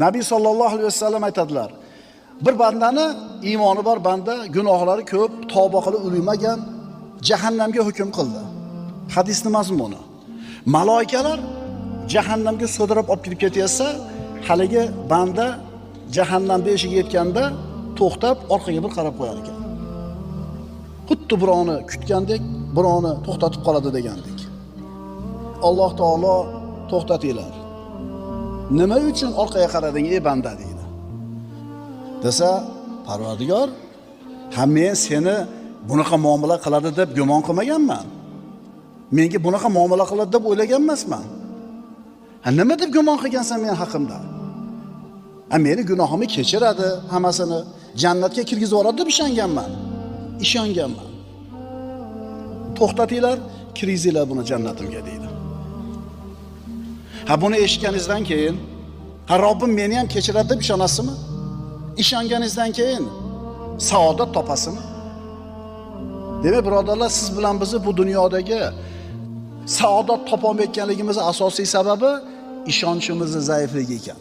Nabiy sallallohu alayhi vasallam aytadilar. Bir bandani iymoni bor banda, gunohlari ko'p, tavba qilib ulug'magan, jahannamga hukm qildi. Hadisning mazmuni. Maloikalar jahannamga so'dirib olib kirib ketyapsa, haligi banda jahannamda eshigiga yetganda to'xtab orqaga bir qarab qo'yar ekan. Xuddi birovni kutgandek, birovni to'xtatib qoladi degandek. Alloh taolo to'xtatinglar. Nima uchun orqaga qarading ey banda deydi. Desa, Parvardigor, ha men seni bunaqa muomala qiladi deb gumon qilmaganman. Menga bunaqa muomala qiladi deb o'ylagan emasman. Ha nima deb gumon qilgansan men haqimda? Ha meni gunohimni kechiradi, hammasini jannatga kirgizib yuboradi deb ishonganman. İshonganman. To'xtatinglar, kirgizinglar buni jannatimga deydi. Ha buni eshitganingizdan keyin, ha Robbim meni ham kechiradi deb ishonasizmi? İshonganingizdan keyin saodat topasizmi? Demak, birodarlar, siz bilan bizni bu dunyodagi saodat topolmayotganligimizning asosiy sababi ishonchimizning zaifligi ekan.